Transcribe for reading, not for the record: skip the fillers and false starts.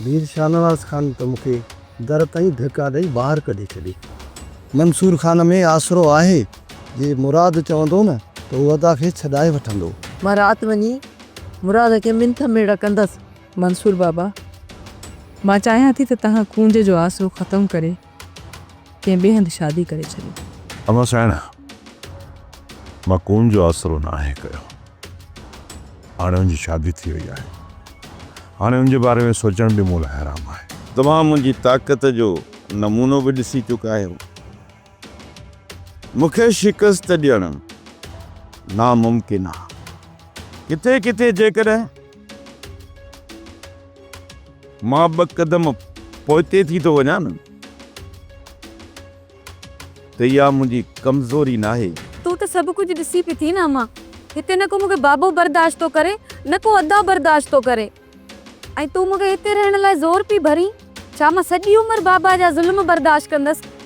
مير شاهنواز خان ته مون کي در تائين ڌڪا ڏئي ٻاهر ڪڍي ڇڏي. منصور خان ۾ آسرو آهي، جي مراد چوندو نه ته هو ادا کي ڇڏائي وٺندو. مان رات وڃي مراد کي منٿ ميڙ ڪندس. منصور بابا، مان چاهيان ٿي ته توهان ڪونج جو آسرو ختم ڪري ڪنهن ٻئي هنڌ شادي ڪري ڇڏيو. اما سائڻ، مان ڪونج جو آسرو ناهي ڪيو. هاڻي ان جي شادي ٿي وئي آهي. هاڻي ان جي باري ۾ سوچڻ به مون لاء حرام آهي. توهان منهنجي طاقت جو نمونو به ڏسي چڪا آهيو. مون کي شڪست ڏيڻ ناممڪن آهي. ڪٿي ڪٿي جيڪڏهن مان ٻه قدم پوئتي ٿي ٿو وڃان نه ته اها منهنجي ڪمزوري ناهي. تون ته سڀ ڪجهه ڏسين پئي ٿي نه امان. هتي نه ڪو مون کي بابو برداشت ٿو ڪري نه ڪو ادا برداشت ٿو ڪري ۽ تون مون کي هتي رهڻ لاء زور پئي ڀرين. ڇا مان سڄي عمر بابا جا ظلم برداشت ڪندس؟